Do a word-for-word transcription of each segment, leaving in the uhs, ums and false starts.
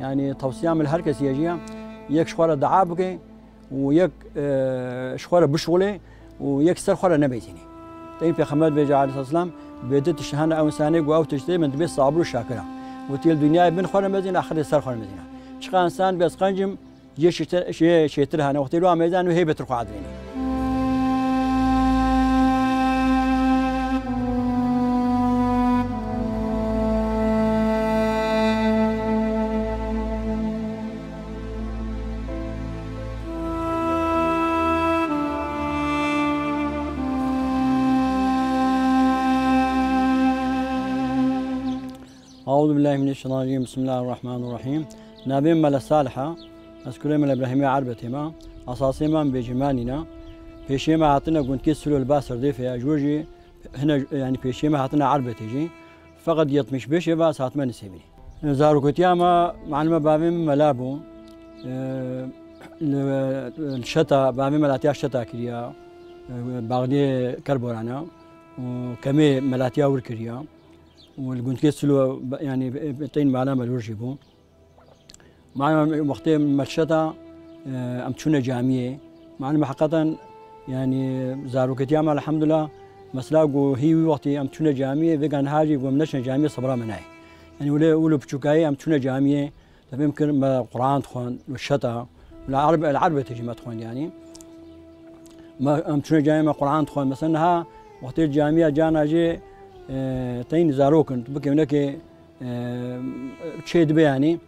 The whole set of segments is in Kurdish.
Yani tewsiya min li her kesî ye jî ya, yek ji xwe re dua bike û yek, e, ji xwe re bişuxulê û yek ser xwe re nebêzînê. Teyî Pêxember bêje aleyhisselam, bê du tişt hene ew însanê ku ew tiştê min dibê sabir û şakir e. Wê tê li dinyayê bin xwe re mezîne, axirê ser xwe re mezîne. Çiqa însan bê ez qenc im, Yê şêtir, yê şêtir hene, wextê lo amêzan û hê betir xwe adivênî. Euzu billahi mineşşeytanirracim. Bismillahirrahmanirrahim. Navê min Mele Salih e. Ez kurê Mele Îbrahîmê Erbetê me. Esasê me Bêcirmanî ne. Pêşiyê me hatine gundkê Silo li ba Serdêfê ye. Ji wir jî hine, yani pêşiyê me hatine Erbetê jî. Feqet yetmiş beşê ve ez hatime Nisêbînê. Zaroketiya me, malime bavê min mela bû. Ee, li, li Şeta, bavê me latiya Şeta kiriya. Ee, Baxdiyê Kerboran e. Û kemê melatiya wir kiriya. Û li gundkê Silo, yani, tên mala me li wir jî bû. Malum wextê me li Şeta, e, em çûne camiyê. Malum heqeten, yani, zaroketiya me elhamdulillah, mesela ku hî wî wextê em çûne camiyê, vêga niha jî ku em neçine camiyê sebra me nayê. Yani, wile, wilo piçûkayê em çûne camiyê, te fêm kir me Quran dixwend, li Şeta, li Erb-, li Erbetê jî me dixwend, yani. Me, em çûne camiyê me Quran dixwend. Mesela niha wextê camiya cana jê, e, teyîn zarok in, tu bikê winekê, e, çê dibe, yani,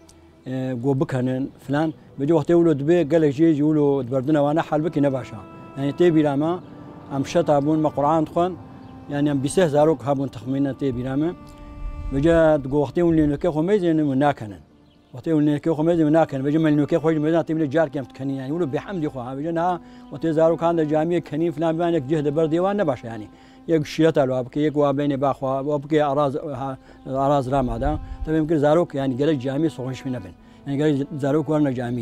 e, go bikenin filan. Vêca wextê wilo dibe, gelek jê jî wilo di berdina wana, halbikî ne baş e. Yani tê bîra me, em Şeta bûn, me Quran dixwend. Yani em bîseh zarok hebûn texmînen tê bîra me. Vêca go wextê hûn lênokê xwe meyzênin, hûn nakenin. Wextê hûn lênokê xwe meyzênin, hûn nakenin. Vêca me lênokê xwe jî meyzênin, tê bile carkê em dikenîn. Yani wilo bêhemdî xwe ha. Vêca niha wextê zarok han de camiyê kenîn filan, biban yek cih di ber dê wan ne baş e, yani. Yek şîreta li wa bike, yek wa beynê ba xwe, wa bike araz, ha, araz rama da. Te fêm kir zarok, yani, gerek camî soxişmî nebin. Yani, gerek zarok werine camî.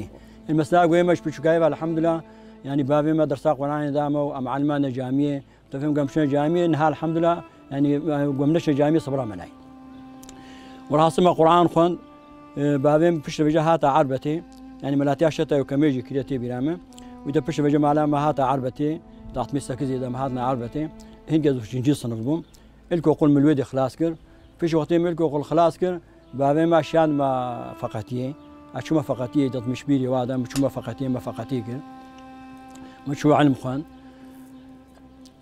Yani, mesela goyê me ji piçûkayê ve, elhamdulillah, yani, bavê me dersa Quranê da me û em elmane camiyê. Te fêm kir em çûne camiyê, niha, elhamdulillah, yani, gom neçine camiyê sebra me nayê. Werhasil me Quran xwend, e, bavê min piştre vêca hata Erbetê, yani, melatiya Şeta û kemê jî kiriye tê bîra me. Wî de piştre vêca mala me hata Erbetê, di altmış sekizê de me hatine Erbetê. Hingê ez üçüncü sınıf bûm. İlkokul Milwêdê xilas kir. Pişt wextê me ilkokul xilas kir, bavê me şand me Feqetiyê. Ez çûme Feqetiyê, di altmış birê wa de me çûme Feqetiyê, me Feqetiyê kir. Me çû ilm xwend.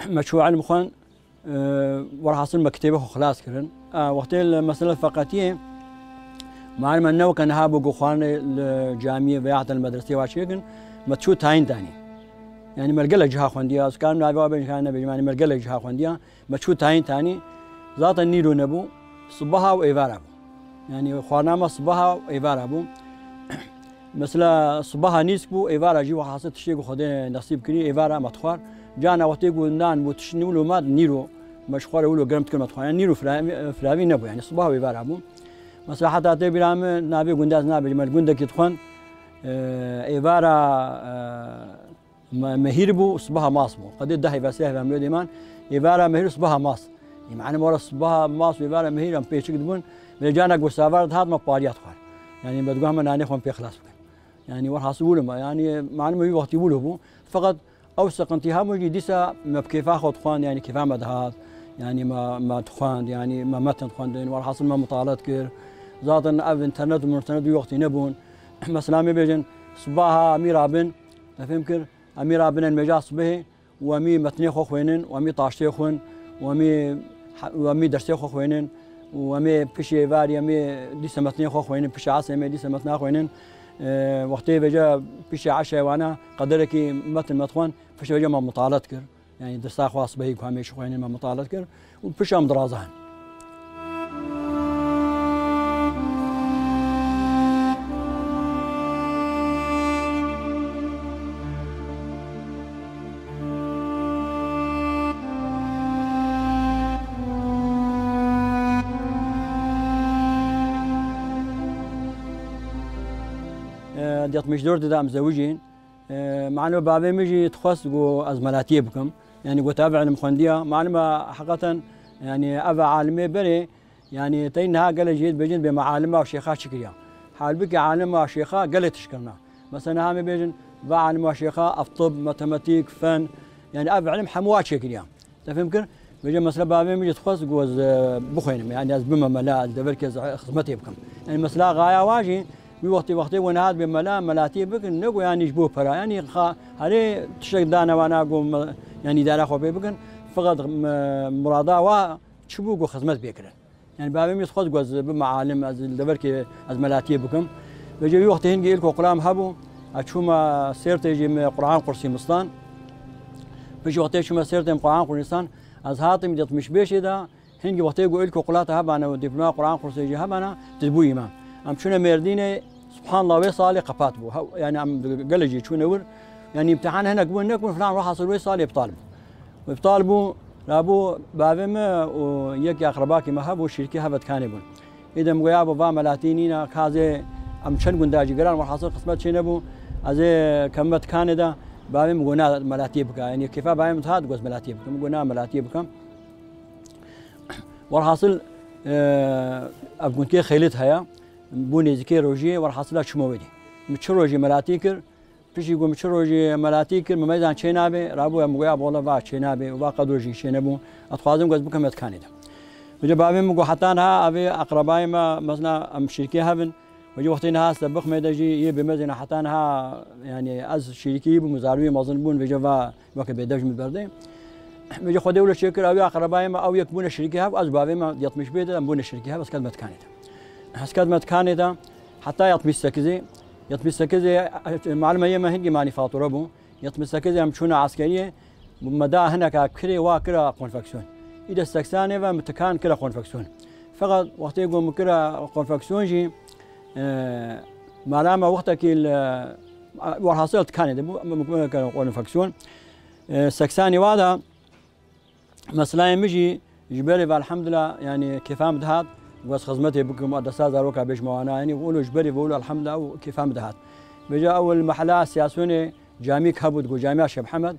Me çû ilm xwend, e, werhasil me kitêbê xwe xilas kirin. E, wextê li mesela Feqetiyê, malum me ne weke niha bû ku xwarinê li camiyê veya heta li medreseyê wa çêkin, me çû tayîn tanî. Yani me li gelek ciha xwendiya, ez karim navê wa bêjim, karim nebêjim, yani me li gelek ciha xwendiya. Me çû tayîn tanî, zaten nîro nebû, sibaha û êvara bû. Yani xwarina me sibaha û êvara bû. Mesela sibaha nîsk bû, êvara jî wexasit tiştê ku Xwedê nesîb kirî, êvara me dixwar. Cana wextê ku nan bû tişt nî wilo mat, nîro me ji xwe re wilo germ dikir me dixwar. Yani nîro fira-, firavî nebû, yani sibaha û êvara bû. Mesela heta tê bîra min navê gundê ez nabêjim, me li gundekî dixwend, e, êvara, e, Me-, mehîr bû, sibaha mas bû. Qedê dehê ve sê hevem lê dêman. Êvara mehîr û sibaha mas. Ê, malum wara sibaha mas û êvara mehîr em pêçik dibûn. Vê canek wê savar dihat me pariya dixwar. Yani me diguha me nanê xwe em pê xilas bikin. Yani werhasil wilo me. Yani malum wî wextî wilo bû. Feqet ew siqintî hebû jî dîsa me bi kêfa xwe dixwend, yani kêfa me dihat. Yani me, me dixwend, yani me metin dixwendin. Werhasil me mutale dikir. Zaten ev înternet û mûnternet wî wextî nebûn. Mesela em ê bêjin, sibaha em ê rabin, me fêm kir, Em ê rabinin mêja sibehê û em ê metinê xwe xwênin û em ê taştê xwin û em ê, û em ê dersê xwe xwênin û em ê pişê varî em ê dîse metinê xwe xwênin, pişê esê em ê dîse metina xwênin. E, wextê vêca pişê eşê wana qederekî metin metxwen, pişê vêca me mutale dikir. Yani dersa xwe sibehî ku em ê şixwênin me mutale dikir û pişa em dirazan. Di altmış dört de em zewicîn. E, malum bavê min jî dixwest ku ez melatiyê bikim. Yani got ev ilim xwendiya. Malum heqeten, yani ev alimê berê, yani tey niha gelek jê dibêjin bê me alima û şêxa çi kiriya. Halbûkî alima şêxa gelek tişt kirina. Mesela niha em ê bêjin, va alima şêxa ev tib, matematîk, fen, yanî ev ilim hemû wa çêkiriya. Te fêm kir? Bêje mesela bavê min jî dixwest ku ez, e, bixwînim, yanî ez bime mela, ez deverkê ez xizmetê bikim. Yanî mesela xaya wa jî, wî wextê, wextê ku nehat bê mela, melatiyê bikin, ne ku yanî ji bo pera, yanî xa-, herê tiştek dane wana ku me-, yanî îdara xwe pê bikin, feqet me-, murada wa çi bû ku xizmet pê kirin. Yanî bavê min dixwest ku ez bime alim, ez li deverkê ez melatiyê bikim. Vêca wî wextê hingî îlkokulam hebû, ez çûme Sêrtê jî me Quran kursî mistan. Piştî wextê çûme Sêrtê me Quran kursî mistan, ez hatim yetmiş beşê de, hingî wextê ku îlkokula te hebane û dîploma Quran kursê jî hebane, tu bûyî me. Em çûne Mêrdînê, subhanallah, wê salê qepat bû. Hew-, yanî em gelek jî çûne wir. Yanî îmtihan hinek bû, hinek bû, filan, welhasil wê salê iptal bû. Îptal bû, rabû bavê me û yek akrabakî me hebû, şirkî hev e dikanê bûn. Îdem goya bû va melatî nîne, kazê em çend gunda jî giran, welhasil qismet çê nebû. Ez ê kevime dikanê de, bavê min got na melatiyê bike. Yanî kêfa bavê min dihat, got melatiyê bike. Min got na melatiyê bike. Welhasil, e, ev gundkê Xêlit heye. Bû nêzîkê rojiyê, welhasil a çûme wê dî. Min çi rojî melatî kir, Piştî ku min çi rojî melatî kir, min meydan çê nabe, rabû em goya bola va çê nabe û va qedo jî çê nebû. Ez dixwazim ku ez bikim me dikanê de. Vêca bavê min got heta niha ev ê eqrebayê me, mesela em şirkê hev in. Vêca wextê niha ez te bixmê de jî yê bêmezin heta niha, yanî ez şirkî bûm, zarûyê mezin bûn, vêca va weke bêdev ji min berdê. Vêca Xwedê wilo çêkir, ew ê eqrebayê me, ew yek bûne şirkê hev, ez bavê me yetmiş bê de em bûne şirkê hev, ez ket me dikanê de. Ez ket me dikanê de, heta yetmiş sekizê, yetmiş sekizê, malime yê me hingî manîfatura bû. Yetmiş sekizê em çûne eskeriyê, me da hineka kirê wa kira konfeksiyon. Îde seksanê ve min tikan kira konfeksiyon. Feqet wextê ku min kira konfeksiyon jî, e, mala me wextekî li, e, werhasil tikanê de bû, min kira konfeksiyon. E, seksanê wa da, Meseleyê min jî ji berê ve elhamdulillah, yanî kêfa min dihat, ku ez xizmetê bikim, desta zaroka bêjime wana, yanî wilo ji berê ve wilo elhamdulillah û kêfa min dihat. Vêca ew li mehela Siyasonê camîk hebû, digot Camiya Şêx Mihemed.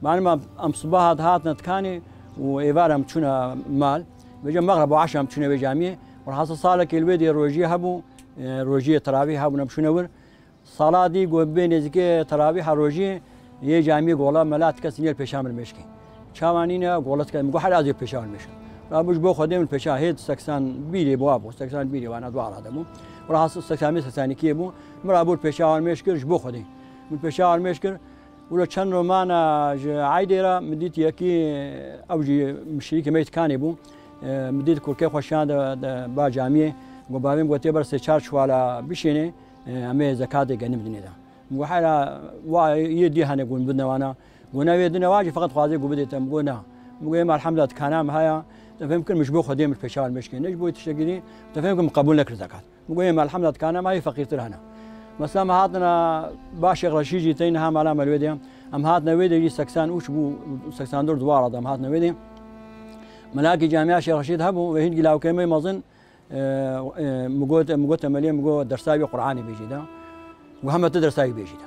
Malum em, em sibaha dihatine dikanê û êvar em çûne mal. Vêca mexreb û eşa em çûne wê camiyê. Welhasil salekê li wê dê rojiyê hebû, e, rojiyê teravîh hebûn, em çûne wir. Sala dî got bê nêzîkê teravîha rojî yê camiyê gola mela ti kes nîne li pêşa min mêşkî. Çawa nîne gola ti kes, min got hela ez ê pêşa wan mêşkim. Rabû ji bo Xwedê min pêşa hêt seksan bîrê bû, bû seksan bîrê wana du arade bû. Wela has seksan bir seksan ikiyê bû. Min rabû li pêşa wan mêş kir ji bo Xwedê. Min pêşa wan mêş kir. Wilo çend romana ji eydê re min dît yekî ew jî şirîkê me yê tikanê bû. Min dît kurkê xwe şiyan de, de ba camiyê. Got bavê min got tê ber sê çar çiwala bişênê. E, em ê zekatê genim dinê de. Min got, hela wa yê dî hene ku min bidine wana. Got, ne wê dine wa jî feqet xwazê ku bidê te. Min got, na. Min got, êma elhamdulillah tikana me haya. Te fêm kir, min ji bo Xwedê min pêşa wan mêşkê. Ne ji bo tiştekî dî. Te fêm kir, min qebûl nekir zekat. Min got, êma elhamdulillah tikana me haya feqîrtir hene. Mesela me hatine ba Şêx Reşîd jî tey niha mala me li wê de. Em hatine wê de jî seksan û üç bû, seksan dört duwara de em hatine wê de. Melakî camiya Şêx Reşîd hebû, wê hingî lawkê me mezin, E, e, min got, min got temeliyê, min got dersa wî Qur'anê bêjî de. Got heme tu dersa wî bêjî de.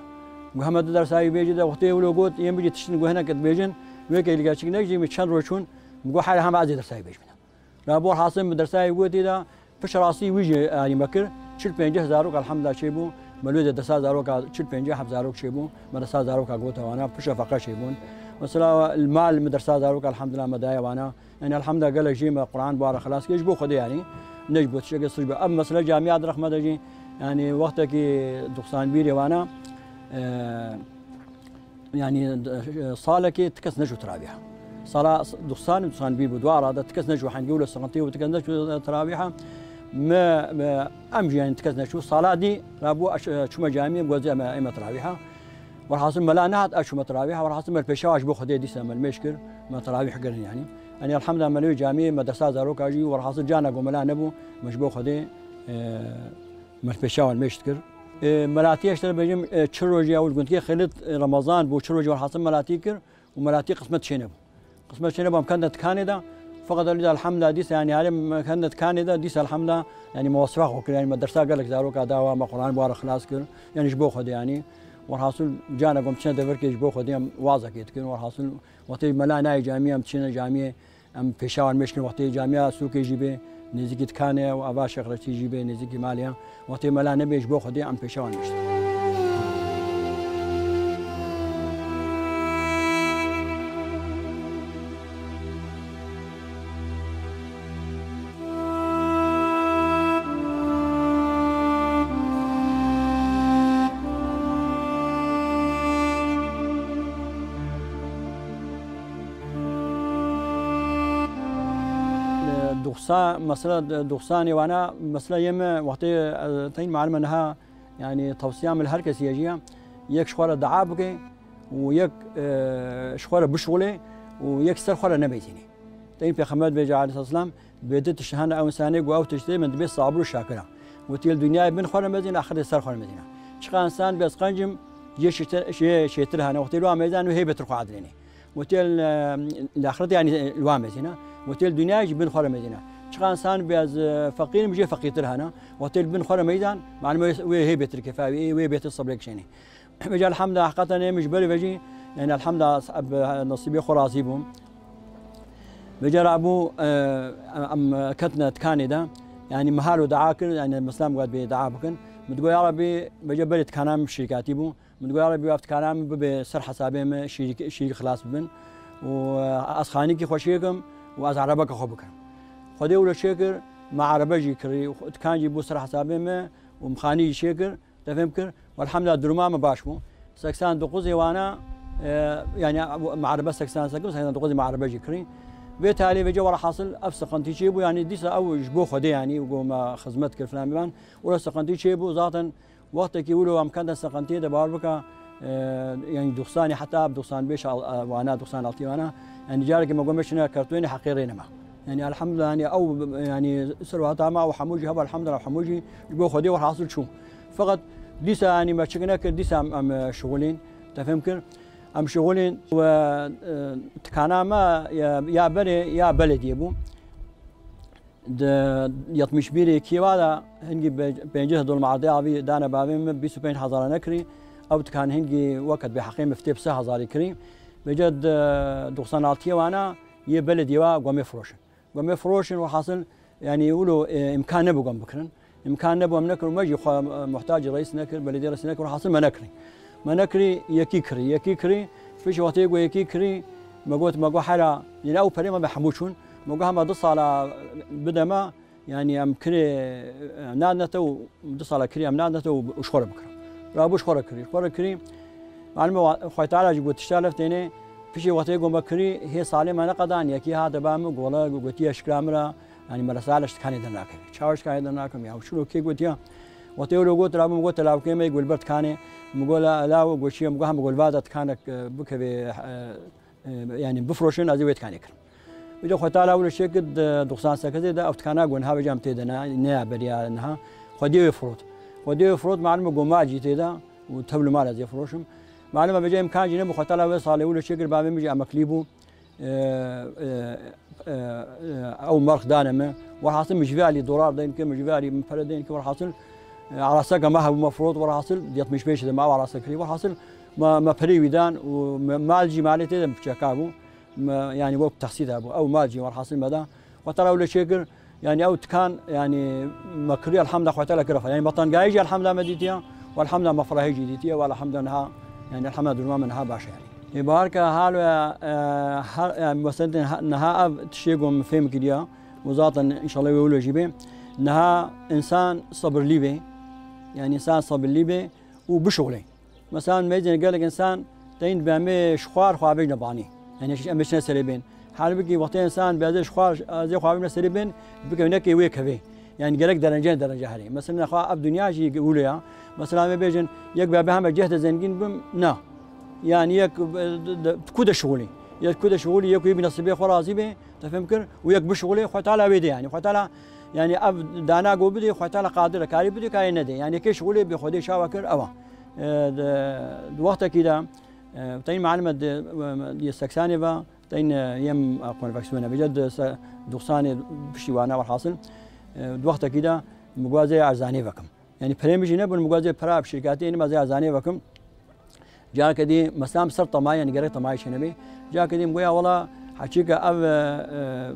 Got heme tu dersa wî bêjî de. Wextê wilo got, yên bijî tiştin got hinek dibêjin, wê keylikê çik nekjî, min çend roj çûn, min got hela hema ez ê dersa wî bêjim de. Rabû hasil min dersa wî gotî de, pişt rastî wî jî alî me kir, çil pêncî zarok elhamdulillah çêbû, me lê de dersa zaroka çil pêncî heft zarok çêbû, me dersa zaroka gota wana, pişt feqa çêbûn. Mesela li mal min dersa zaroka elhamdulillah me daye wana, Yanî elhamdulillah gelek jî me Quran bi ara xilas kir ji bo Xwedê yanî. Ne ji bo tiştekê sirf be. Ev mesele camîya direxme de jî yanî wextekî doxsan bîrê wana, e, yanî, e, salekê ti kes neçû tiravîha. Sala doxsan, doxsan bîr bû, du ara de ti kes neçû hengî wilo sixintî û ti kes neçû tiravîha. Me, me, em jî yanî ti kes neçû. Sala dî rabû eş-, e, çûme camî, em got ê me, ê me tiravîha. Welhasil mela nehat, ez çûme teravîha, welhasil me li pêşa ji bo Xwedê dîsa me li mêş kir, me teravîh kirin yanî. Yanî elhamdulillah me li wê camiyê me dersa zaroka jî, welhasil cana ku mela nebû, me ji bo Xwedê, e, me li pêşa wan mêş dikir. E, melatiyê ji te re bêjim, e, çil rojî ew li gundkê Xêlit, e, Remezan bû, çil rojî welhasil melatî kir û melatî qismet çê nebû. Qismet çêne bam kende tikanê de. Feqet elî de elhamdulillah dîsa yanî herê me kende tikanê de dîsa elhamdulillah yanî me wesifa xwe kir yanî me dersa gelek zaroka dawa me Quran bi ara xilas kir. Yanî ji bo Xwedê yanî. Welhasil cana gom çine devirkê ji bo Xwedê em wazekê dikin. Welhasil wextê mela nayê camiyê em çine camiyê em pêşa wan mêşkin wextê camiya sûkê jî bê. Nêzîkî dikanê û ava şexreçî jî bê nêzîkî malê ya. Wextê mela nebê ji bo Xwedê em pêşewan niştin. Duxsa-, mesela duxsanê wana, mesela yê me wextê, e, teyîn malime niha, yani tewsiya min li her kesî ye jî ya, yek ji xwe re dua bike û yek, e, ji xwe re bişixulê û yek ser xwe re nebeyzînê. Teyîn Pêxember dibêje aleyhisselam, bê du tişt hene ew însanê ku ew tiştê min dibê sabir û şakir a. Wetî li dinyayê bin xwe re mezîn, axirê ser xwe re mezîn a. Çiqa însan bê ez qenc im, jê şêtir, jê şêtir hene, wextê li wan mezîn wê hê bêtir xwe edilênê. Wetî li, li axirete yanî li wan mezîn a. Wetî li dinyayê jî bin xwe re mezîn a. Çiqa însan bê ez, e, feqîr im, jê feqîrtir hene. Wextê li bin xwe re meydan, malum wê, wê hê bêtir kefa wê, wê bêtir sebrê kişênê. Vêca elhamdulillah, heqeten ê min ji ber ve jî, yani elhamdulillah, eb-, nesîbê xwe razî bûm. Vêca rabû, e, em ketine tikanê de, yani min halo dua kir, yani mesela min got bê dua bikin. Min digot, ya Rabbî, vêca berê tikana min şirkatî bû. Min digot, ya Rabbî, ev tikana min bibe ser hesabê min, şîrîk, şîrîk xilas bibin. Û, e, ez xanîkî xwe çêkim û ez erebeke xwe bikim. Xwedê wilo çêkir, me erebe jî kirî, tikan jî bû ser hesabê min û min xanî jî çêkir. Te fêm kir? Welhamdulillah, duruma me baş bû. Seksen dokuz ê wana, e, yani, me erebe seksen sekiz, seksen dokuz ê me erebe jî kirî. Vê talê vêca wela hasil ev sıkıntı çê bû, yani, dîsa ew ji bo Xwedê, yani, û go me xizmet kir filan biban. Û re sıkıntı çê bû, zaten wextekî wilo em kende sıkıntı de bawer bika, e, yani, doksanî heta doksan beş al-, e, wana, doksan altı wana, yani, carekî me go me çine kertûnê heqê rê nema. Yani, elhamdulillah, yani, ew, yani, serweta me, ew hemû jî heba, elhamdulillah, hemû jî ji bo Xwedê welhasil çû. Feqet dîsa, yani, me çik nekir, dîsa em, em, e, şixulîn, te fêm kir, em şixulîn we, e, tikana me ya, ya berê, ya belediyê bû. Di yetmiş bir ê kêwa de hingî be-, pêncî hidol mardê avî dane bavê min, bîst û pênc hezara nekirî. Ew tikan hingî weket bê heqê min fitê bi sê hezarî kirî. Vêca di doksan altı wana yê belediyê wa gomê firoşin. Gomê firoşin, welhasil, yani, wilo, e, îmkan nebû gom bikirin. Îmkan nebû, em nekirin, me jî xwe, e, muhtacî reîs nekir, belediye reîs nekir, welhasil me nekirî. Me nekirî, yekî kirî, yekî kirî, piştî wextê ku yekî kirî, me got, me got, hela, yani, ew perê me bi hemû çûn. Me got, hema du sala bide me, yani, em kirê, e, nadine te û du sala kirî em nadine te û, û ji xwe re bikirin. Rabû ji xwe re kirî, ji xwe re kirî. Malum e, Xwedê Teala jî got, tişta lef têne, piştî wextê ku me kirî, hê salê me neqedan, yekî hate ba min, gola, gotiye şikla min re, yani, me resale ji tikanê dernakeve. Çawa ji tikanê dernakim, ya, çilo kê gotiya? Wextê wilo got, rabû min got, te lawkê me yê got li ber tikanê, min got, la, law, got çi ye? Min got, hem got li va de tikanek, e, bikeve, e, e, yani, bifiroşin, ez ê wê tikanê kirim. Vêca Xwedê Teala wilo çêkir, di doksan sekizê de ew tikana ku niha vêca em tê de ne, ne ya beriya niha. Xwediyê wê firot. Xwediyê wê firot, malum e, got mal jî tê de û tevlû mal ez ê firoşim. Malum e, vêca îmkan jî nebû, Xwedê Teala wê salê wilo çêkir, bavê min jî emeklî bû. E, e, e, e, ew merx dane min. Welhasil min ji vê alî dolar deyn kir, min ji vê alî min pere deyn kir, welhasil, e, araseka me hebû me firot, welhasil, yetmiş beş de me ew arasa kirî, welhasil, me, me perê wî dan û me, mal jî malê tê de piçeka bû. Me, yani, wek tehsîd hebû. Ew mal jî welhasil me da. Xwedê Teala wilo çêkir, yani, ew tikan, yani, me kirî, elhamda Xwedê Teala kir refa. Yani, betengayî jî elhamda me dîtiya, û elhamda me firahî jî dîtiye, û elhamda niha, yani, elhamda duruma me niha baş e, yani. Ê baharka hal ve, e, her, yani, mesela niha, niha ev tiştê ku min fêm kiriya, û zaten înşallah wê wilo jî bê. Niha însan sabirlî bê, yani, însan sabirlî bê û bişuxulê. Mesela, meyzên gelek însan tên bi em ê ji xwar xwe avêjne banî. Yani, em ê çine serê bên. Halbukî, wextê însan bi ez ê ji xwar, ez ê xwe avêjne serê bên, bike nekê wê kevê. Yani, gerek derence, derence herê. Mesela, xwe ev dinya jî wilo ya. Mesela, em ê bêjin, yek be, be heme cehde zengîn bim, na. Yani, yek, e, de, de, ku de şixulî. Yek ku de şixulî, yek ku yê bi nesîbê xwe razî bê, te fêm kir, û yek bişixulê, Xwedê Teala wê de yani. Xwedê Teala, yani, ev dana ku bidê, Xwedê Teala qadir e, karî bidê, karî nedê. Yani, yekê şixulê bi Xwedê çawa kir, ewa. E, di, di wextekî de, e, teyîn malime di, e, di seksanê ve, teyîn, e, yêm, e, konveksiyonê vêca di se-, doksanê piştî wana welhasil, e, di wextekî de min got ez ê erzanê vekim. Yani perê min jî nebûn, min got ez ê pera bi şirketê ênim, ez ê erzanê vekim. Careke dî mesela min ser temayî, yani gerek temayî çênebê. Careke dî min got ya wela, heçîka ev, e,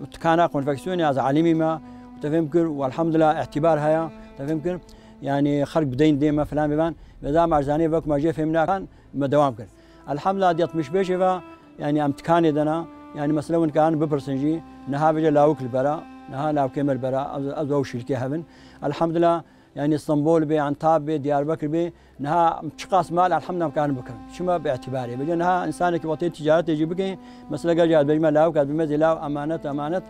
e, tikana konveksiyonê ez alimî me, Te fêm kir û elhamdulillah îtîbar heye. Te fêm kir, yanî xelk bi deyn dê me filan biban. Vêca me erzanê wek me jê fêm nakan, me dewam kir. Elhamdulillah, di yetmiş pêncê ve, yanî em tikanê de ne. Yanî mesela hûn karin bipirsin jî, niha vêca lawik li bera, niha lawikê me li bera, ez, ez û ew şîrkê hebin. Elhamdulillah, yanî Stenbol bê, Entab bê, Diyarbekir bê, niha çiqas mal elhamdulillah em karin bikin. Çima bi îtîbarê. Vêca niha insanekî wextê ticaretê jî bike, mesela gel jî ez bêjime lawik, ez bêjime zê law emanet, emanet.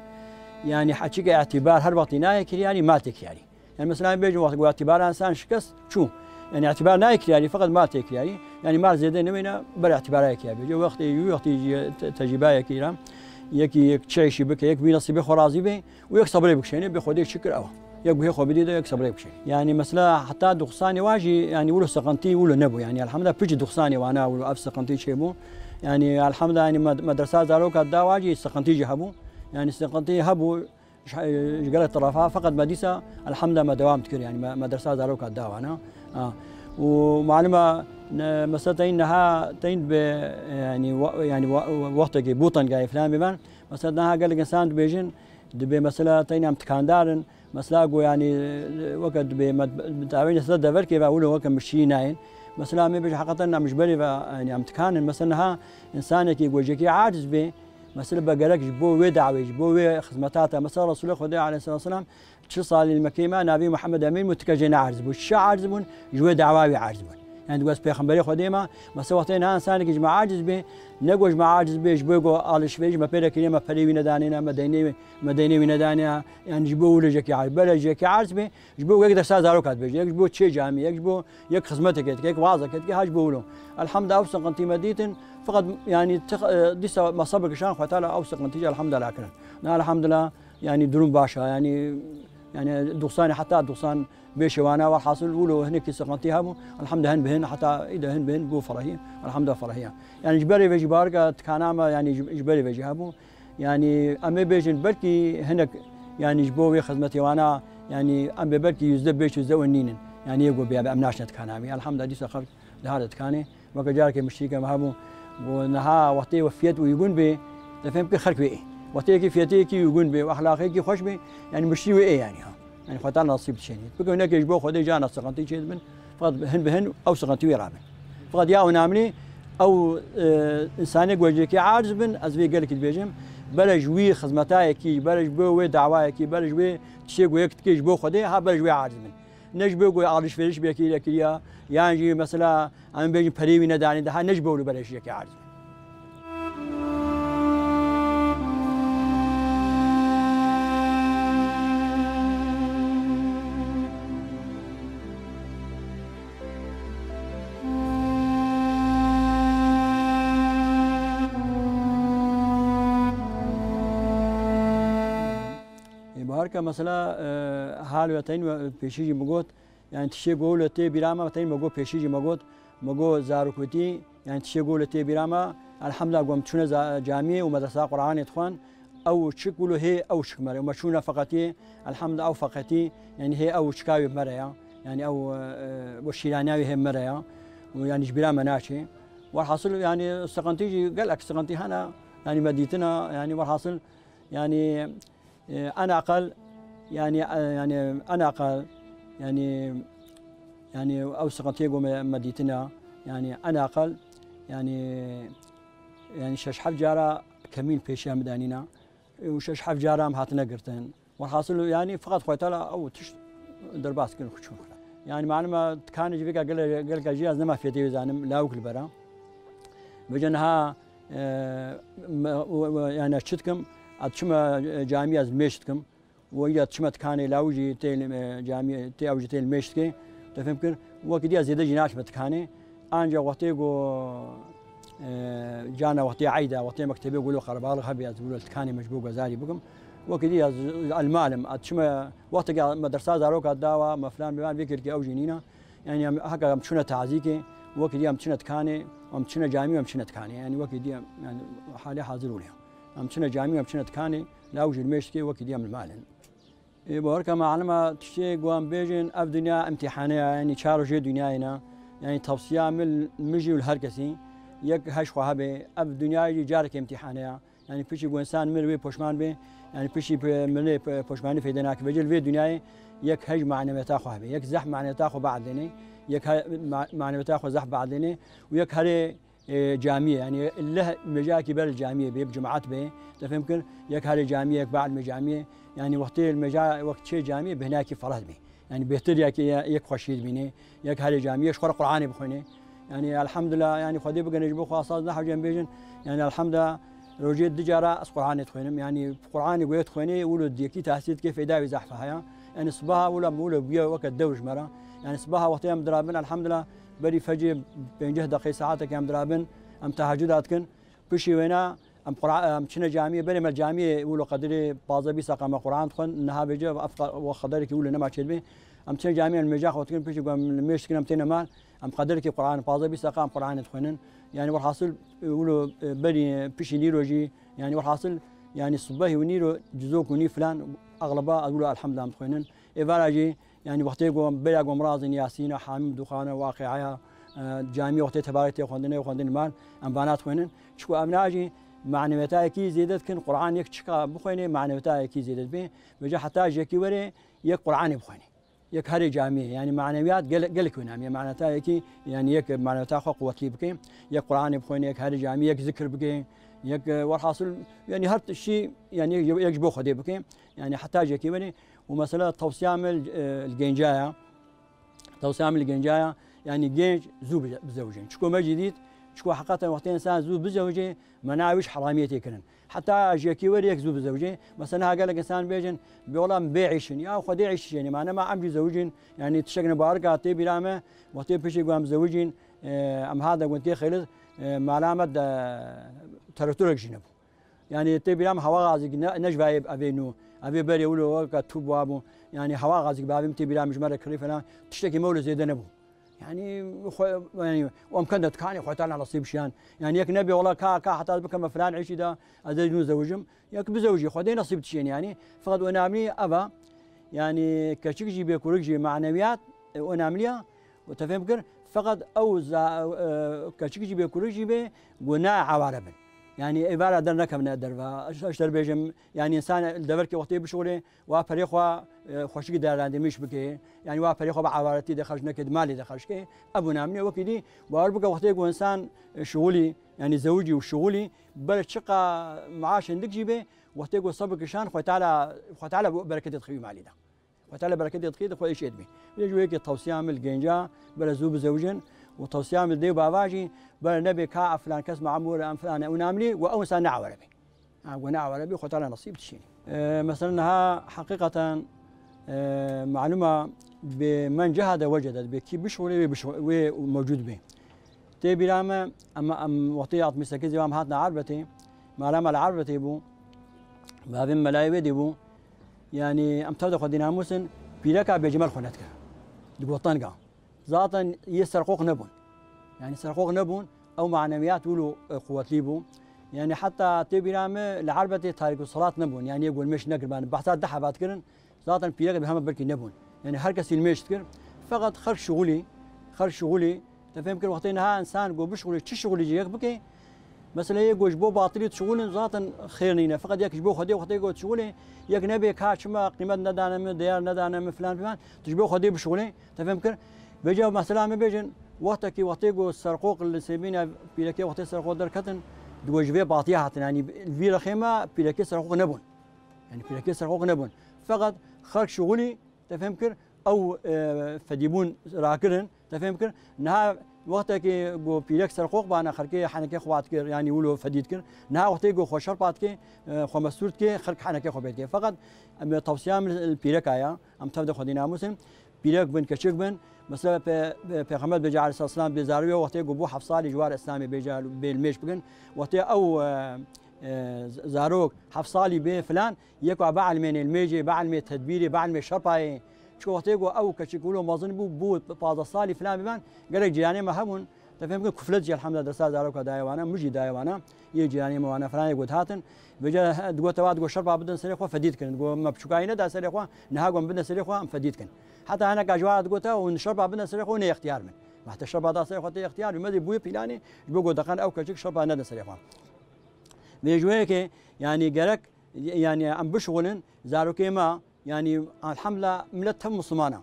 Yanî heçîke îtîbar her wextî nayê kiryarî, mal tê kiryarî. Yanî mesela em bêjin wextê ku îtîbara însan şikest çû. Yanî îtîbar nayê kiryarî, feqet mal tê kiryarî. Yanî mal zêde newêne ber îtîbara yê kiryarî. Vêca wextê, wî wextê jî te-, tecrîbayekî ra. Yekî yek çi îşî bike, yek vî nesîbê xwe razî bê û yek sebrê bikişêne, bê Xwedê şikir ew. Yek guhê xwe bidî de, yek sebrê bikişêne. Yanî mesela heta duxsanê wa jî, yanî wilo seqentî wilo nebû. Yanî elhamdulillah piçî duxsanê wana wilo ev seqentî çêbû. Yanî elhamdulillah yanî med-, medresa zaroka da wa jî seqentî jî hebû. Yanî seqentî hebû. Ji, ji gelek terefa, feqet me dîsa elhamdulillah me dewam dikir, yanî me, medresa zaroka dawana. Ha. Û maluma ne, mesela teyn niha, teyn bi, yanî wa-, yanî wa-, wextekê bû tengayê filan biban. Mesela niha gelek insan dibêjin, dibê mesela teyn em tikandar in, mesela go yanî weke dibê me, me tawê mesela deverkê ve wilo weke mişî nayên. Mesela me bêje heqeten em ji berê ve, yanî em tikan in. Mesela niha insanekî go jekî aciz bê, Mesela be gerek ji bo wê dawê, ji bo wê xizmeta te. Mesela Resulê Xwedê aleyhisselatu vesselam çil salî li Mekkeyê me navê Muhammed Emîn bû, tike jê neerz bû. Çi erz bûn? Ji wê dawa wê erz bûn. Yani digot pêxemberê Xwedê me, mesela wextê niha insanekî ji me aciz bê, ne got ji me aciz bê, ji bo got alişverîş me pê re kiriye, me perê wî nedanêne, me deynê, me deynê wî nedanê, yani ji bo wilo jekî erz, bere jekî erz bê, Ji bo yek dersa zaroka dibêje, yek ji bo çê camî, yek ji bo yek xizmeteke dike, yek wazeke dike, ha ji bo wilo. Elhamdulillah ew siqintî me dîtin, feqet yani tix-, e, dîsa me sebir kişan, Xwedê Teala ew siqintî jî elhamdulillah kirin. Na elhamdulillah yani durum baş e, yani, yani doksanê heta doksan beşê wana, welhasil wilo hinekî siqintî hebû, elhamdulillah hin bi hin, heta îde hin bi hin bû ferehî, elhamdulillah ferehî. Yani ji berê ve jî barika tikana me yani ji, ji berê ve jî hebû. Yani em ê bêjin belkî hinek, yani ji bo wê xizmetê wana, yani em bê belkî yüzde beş, yüzde on nînin. Yani yê ku bê em naşne tikana wî. Elhamdulillah dîsa xelk dihate tikanê. Weke carekê miştîrîke me hebû, got niha wextê we fiyet uygun bê, te fêm kir xelk wê ê. Wextê yekî fiyetê yekî uygun bê, û exlaqê yekî xweş bê, yani miştîrî wê ê yani ha. Yani Xwedê Teala nasîb dişênî. Bike hinekê ji bo Xwedê cana siqintî çêdibin, feqet hin bi hin ew siqintî wê rabin. Feqet ya önemli ew, e, insanê ku yekî aciz bin, ez vê gelekî dibêjim, bere ji wî xizmetayekî, bere ji bo wê dawayekî, bere ji wê tiştê ku yek dikê ji bo Xwedê, ha bere ji wê aciz bin. Ne ji bo ku alişverîş bi yekî re kiriya, yan jî mesela em bêjin perê wî nedanî, daha ne ji bo wilo bere ji yekî aciz bin. Ê, baharka mesela, e, hal ve teyn ve pêşî jî min got, yani tiştê ku wilo tê bîra me, teyn me got pêşî jî me got, me got zarokotî, yani tiştê ku wilo tê bîra me, elhamdulillah ku em çûne za-, camiyê û medresa Qur'anê dixwan, ew çik wilo hê, ew çik mere. Me çûne feqetiyê, elhamdulillah ew feqetî, yani hê ew çika wê mere ya. Yani ew, e, e, bu şîraniya wê hê mere ya. Û yani ji bîra me naçê. Welhasil yani siqintî jî gelek siqintî hene. Yani me dîtina, yani welhasil yani, e, en aqal, yani, e, yani en aqal, yani, yani ew siqintiyê ku me, me dîtina, yani en aqal, yani, yani şeş heft cara kemîn pêşiya min danîna. Û şeş heft cara em hatine girtin. Welhasil yani feqet Xwedê Teala ew tişt derbas kirin xwe çûn. Yani malum e, tikanê jî vêka gele-, gelka jî ez nema fiyetê wê zanim, lawik li bera. Vêca niha, e, me, we, we, yani ez çi dikim, ez çime, e, camî ez mêş dikim. Û îca çime tikanê lawik jî tê li, e, camî, tê ew jî tê li mêş dike. Te fêm kir, wekî dî ez zêde jî naçime tikanê. Ancak wextê ku, e, cana wextê eyda, wextê mektebê ku lo qerebalix hebê, ez wilo tikanê me ji bo gozarî bikim. Wekî dî ez elmalim, ez çime wextekî me dersa zaroka dawa, me filan biban, vê kirkê ew jî nîna. Yani em, heka em çûne tazîkê, wekî dî em çûne tikanê, em çûne camî, em çûne tikanê. Yani wekî dî em, yani halê hazir wile. Em çûne camî, em çûne tikanê, law jî li mêşkê, wekî dî em li malin. Ê, bawerke me elima tiştê ku em bêjin, ev dinya imtîhane ye, yanî çar rojê dinyayê ne. Yanî tavsiya min, min jî û li her kesî, yek heş xwe hebe, ev dinyayê jî carekê imtîhane ye. Yani piştî ku însan mir wê poşman bê, yani piştî pe-, mirinê pe-, poşmanî feyde nake. Vêca li vê dinyayê yek hej maneviyeta xwe hebe, yek zehf maneviyeta xwe biedlêne, yek he-, ma-, maneviyeta xwe zehf biedlêne û yek herê, e, camiyê, yani leh mêjayekî ber li camiyê bê, bi cemaat bê, te fêm kir, yek herê camiyê, yek bielmê camiyê, yani wextê li mêja wek çê camiyê bêhnayekî fereh dibê. Yani bêhtir yek, yek xweşiyê dibînê, yek herê camiyê, yek ji xwe re Qur'anê bixwînê. Yani elhamdulillah, yani Xwedê bigene ji bo xwe saz nehewce em bêjin. Yani elhamdulillah, rojê du cara ez Qur'anê dixwînim. Yani Qur'anê goyê dixwînê, wilo diyekî tesîr dike, feyda wî zehf heye. Yani sibaha wilo, wilo bûye weke dewr ji me re. Yani sibaha wextê em dirabin, elhamdulillah, berî fecê pêncî deqê saetekê em dirabin, em tehecuda dikin. Piştî wêna em Qura-, em çine camiyê, berê me camiyê wilo qedirê pazdeh bîst deqa me Qur'an dixwend. Niha bêje ev qa-, we qederekî wilo nema çêdibê. Em çine camiyê, em mêja xwe dikin, piştî ku em li mêj dikin, em têne mal, em qederekî Qur'an, pazdeh bîst deqa em Qur'anê dixwînin. Yani welhasil, e, wilo, e, berî, e, piştî nîro jî, yani welhasil, yani sibehî û nîro cizok û nî filan, exleba ez wilo elhamdulillah em dixwînin. Êvara jî, yani wextê ku bêra ku em razin Yasîn, Hamîm, Duxan, Waqiaya, e, camî wextê tebarek tê xwendinê, xwendin mal, em vana dixwînin. Çiku em na jî maneviyetayekî zêde dikin, Qur'an yek çika bixwînê, maneviyetayekî zêde dibê. Vêca heta jekî were yek Qur'anê bixwînê. Yek herê camiyê, yani maneviyat gel-, gelek önemli. Maneviyetayekî, yani yek maneviyeta xwe quwetlî bike, yek Qur'anê bixwînê, yek herê camiyê, yek zikir bike, yek, e, welhasil, yani her tiştî, yani yek, yek ji bo Xwedê bike. Yani heta jekî were. Û mesela tewsiya min, e, li genca ya. Tewsiya min li genca ya. Yani genç zû bize-, bizewicin. Çiko me jî dît, çiko heqeten wextê însan zû bizewicê, mena wî ji heramiyê tê kirin. Heta jekî were yek zû bizewicê. Mesela niha gelek însan bêjin, bê wela em bê îş in. Ya Xwedê îş jî, yani, mane ma em jî zewicin. Yani tiştek ne barika tê bîra me, wextê piştî ku em zewicin, e, em hate gundkê xêlit, e, mala me de teretorek jî nebû. Yani tê bîra min hewa gazîk ne, ne ji vayê evê nû. Evê berê wilo weke tûb wabû. Yani hewa gazîk bi evê min tê bîra min ji me re kirî falan. Tiştekî me wilo zêde nebû. Yani xwe, yani em ken de dikanê xwe tane nasîb şiyan. Yani yek nebê wela ka, ka heta ez bikeme filan îşî de ez ê nû zewicim. Yek bizewicî Xwedê nasîb dişên yani. Feqet önemli ev e. Yani keçik jî bê kurik jî maneviyat, e, önemli ya. Û te fêm kir, feqet ew za-, e, keçik jî bê kurik jî bê, ku ne aware bin. Yani êvara dernekevine derve. Ez, ez te bêjim, yani însan li deverkê wextê bişuxulê, wa perê xwe, e, xweşikî değerlendirmiş bike. Yani wa perê xwe bi awaretî de xerc neke, di malê de xerc ke. Ev önemli, wekî dî, bawer bike wextê ku însan, e, şuxulî, yani zewicî û şuxulî, ber çiqa maaş hindik jî bê, wextê ku sebir kişan, Xwe Teala, Xwe Teala bereketê dixî wî malî de. Xwetale bereketê dixî, di xwe îşê dibî. Vê ji wê yekê tewsiya min li genca, bere zû bizewicin û tewsiya min li dê û bava jî, bere nebê ka filan kes mamûr e, em filan e, û namlî û ew insan ne aware bê. Ha, ku ne aware bê, Xwetale nesîb dişînî. E, mesela niha heqîqeten, e, malûma bê men ciha de wecede, bê kî bişuxulê wê bişu-, wê mewcûd bê. Tê bîra me, em, em wextê altmış sekiz ê em hatina Erbetê, mala me li Erbetê bû, bavê min melayê wê dê bû. Yani em tev de xwedî namûsin, pîreka bêcimel xwe nedikir. Di gotenga. Zaten yê serqoq nebûn. Yani serqoq nebûn, ew maneviyat wilo, e, quwetlî bû. Yani heta tê bîra me li Erbetê tarîk û salat nebûn. Yani yê gulmêş nekiribane. Behsa deh hevat kirin, zaten pîrek bi heme belkî nebûn. Yani her kesî li mêj dikir. Feqet xelk şixulî, xelk şixulî, te fêm kir, wextê niha însan got bişixulî, çi şixulî cî yek bike? Mesela yê got ji bo batilî dişixulin, zaten xêr nîne. Feqet yek ji bo Xwedê, wextê got dişixulê, yek nebê ka çima qîmet nedane min, değer nedane min, filan filan. Tu ji bo Xwedê bişixulê, te fêm kir. Vêca mesela me bêjin, wextekî, wextê got serqoq li sêbîna pîrekê, wextê serqoq derketin, digot ji vê batiya hatin. Yani vî rexê me pîrekê serqoq nebûn. Yani pîrekê serqoq nebûn. Feqet xelk şixulî, te fêm kir, ew, e, fedîbûn rakirin, te fêm kir. Niha wextekê ku pîrek serqoq bana, xelkê henekê xwe dikir, yani wilo fedî dikir. Niha wextê ku xwe şerpa dike, e, xwe mestûr dike, xelk henekê xwe pê dike. Feqet em tewsiya min li pîreka ya, em tev de xwedî namûsin. Pîrek bin, keçik bin. Mesela pe-, pe-, Pêxember bêje aleyhisselam bê zarû wê wextê ku bû heft salî ji war Îslamê bêje bê li mêj bikin. Wextê ew, e, e, z-, zarok heft salî bê filan, yek wa bielmênê li mêjê, bielmê tedbîrê, bielmê şerpayê. Çi wextê ku ew keçik wilo mezin bû, bû pazdeh salî filan biban, gelek cîranê me hebûn. Te fêm kir, kuflet jî elhamdulillah dersa zaroka daye wana, min jî daye wana. Yê cîranê me wana filan yê got hatin. Vêca he, digot, te wa digot şerpa bidin serê xwe fedî dikin. Digot me piçûkayî neda serê xwe, niha got min bidin serê xwe, em fedî dikin. Heta hineka ji wana digot, hûn şerpa bidin serê xwe, hûn ê extiyar bin. Me heta şerpa da serê xwe tê extiyar, me dê bûyê pîlanê, ji bo got deqan ew keçik şerpa nedin serê xwe. Vê ji wê yekê, yanî gerek, yanî em bişixulin, zarokê me, yanî elhamdulillah, millet tev Muslimana.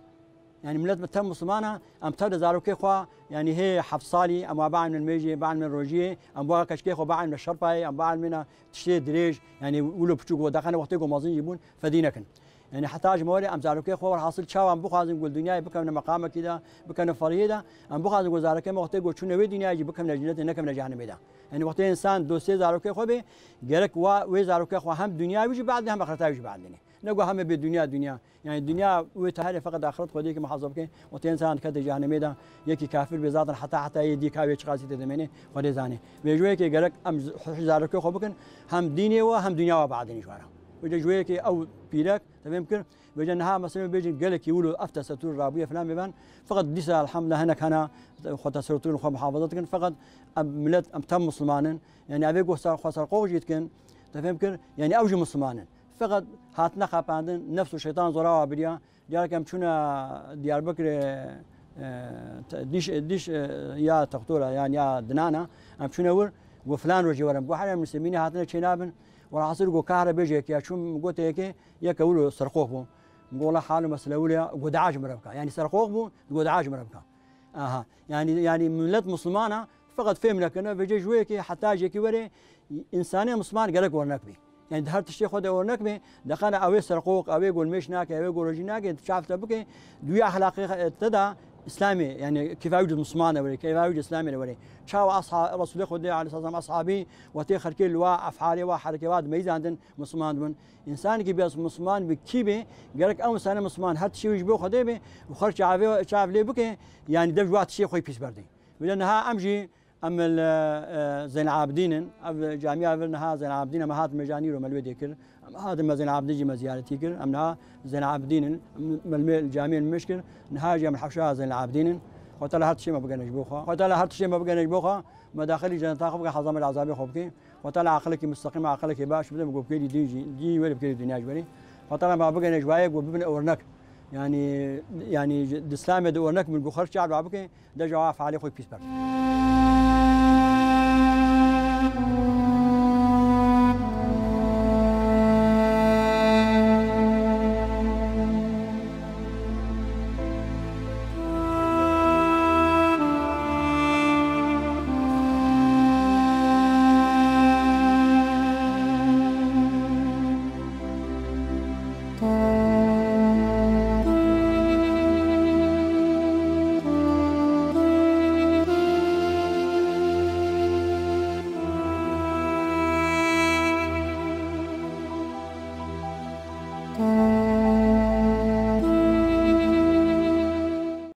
Yanî millet tev Muslimana, em tev de zarokê xwe, yanî hê heft salî, em wa bielmin mêjê, bielmin rojiyê, em wa keçikê xwe bielmin şerpayê, em bielmine tiştê dirêj, yanî wilo piçûk we dexene wextê ku mezin jî bûn, fedî nekin. Yanî heta ji me were em zarokê xwe werhasil çawa em bixwazin ku li dinyayê bikevne meqamekî de, bikevne ferihiyê de, em bixwazin ku zarokê me wextê ku çûne wê dinyayê jî bikevne cennetê, nekevne cehennemê de. Yanî wextê însan dostê zarokê xwe bê, gerek wa wê zarokê xwe hem dinya wî jî bielîne hem axireta wî jî bielîne. Ne ku heme bê dinya dinya. Yanî dinya wê teherê feqet axiret Xwedê ki muhafaza bike. Wextê însan dikete cehennemê de, yekî kafir bê zaten heta heta yê dî ka wê çiqasî tê demêne Xwedê zanê. Vê ji wê yekê gerek em z-, zarokê xwe bikin, hem dînê we hem dinya we bielîne ji we re. Vêca ji wê yekê ew pîrek, te fêm kir, vêca niha mesela bêjin gelekî wilo ev tesetûr rabûye filan bêben. Feqet dîsa elhamdulillah hinek hene xwe tesetûrên xwe muhafaza dikin. Feqet em millet, em tev Musliman in. Yanî evê ku ser, xwe serqox jî dikin, te fêm kir, yanî ew jî Musliman in. Feqet hatine xapandin, nefs û şeytan zora wa biriya. Carek em çûne Diyarbekirê, e, te-, dîş, dîş, e, ya textora, yan ya dinana, em çûne wir, got, filan rojê were. Got, herê em Muslimînê hatine çê nabin. Werhasil got, kahre bêje yekê ya çûm, got, yekê, yeke wilo serqox bû. Got, wela hal û mesele wilo ya, got, dua ji min re bike. Yanî serqox bû, got, dua ji min re bike. Aha. Yanî, yanî millet Muslimana, feqet fêm nekirine, vêca ji wê yekê heta ji yekê were, însanê Musliman gerek wernek bê. Yanî di her tiştê xwe de wernek bê, dexane ew ê serqoq, ew ê ku nimêj nake, ew ê ku rojî nake, tu çav te bike, di wî exlaqê te de Îslamê, yanî kêfa wî di Musliman de were, kêfa wî di Îslamê de were. Çawa asha-, Resûlê Xwedê aleyhisselam ashabî wextê xelkê li wa efalê wa herekê wa dimeyzandin, Musliman dibin. Însanekî bes Musliman bi kî bê, gerek ew însane Musliman her tiştê wî ji bo Xwedê bê û xelk çavê, çav lê bike, yanî dev ji wa tiştê xwe yî pîs berdê. Wêde niha em jî Em li, e, Zeynel Abidîn in. Ev camiya vir niha Zeynel Abidîn, em hatin me janî ro me li wê dê kir. Em hatin me Zeynel Abidîn jî me ziyaretî kir. Em niha Zeynel Abidîn in. Em, me li me camiyê li me mêj kir. Niha jî em li hewşa Zeynel Abidîn in. Xwe Teala her tiştê me bigene ji bo xwe. Xwe Teala her tiştê me bigene ji bo xwe. Me daxilî cenneta xwe bike, hezamê li ezabê xwe bike. Xwe Teala aqilekî mustaqîm, aqilekî baş bide, me ku bikêrî dîn jî, dîn were bikêrî dinya jî were. Xwe Teala me bigene ji wayê ku bibin örnek. Yanî, yanî di Îslamê de örnek min ku xerc çav bike. Deja wa efalê xwe pîs berdin.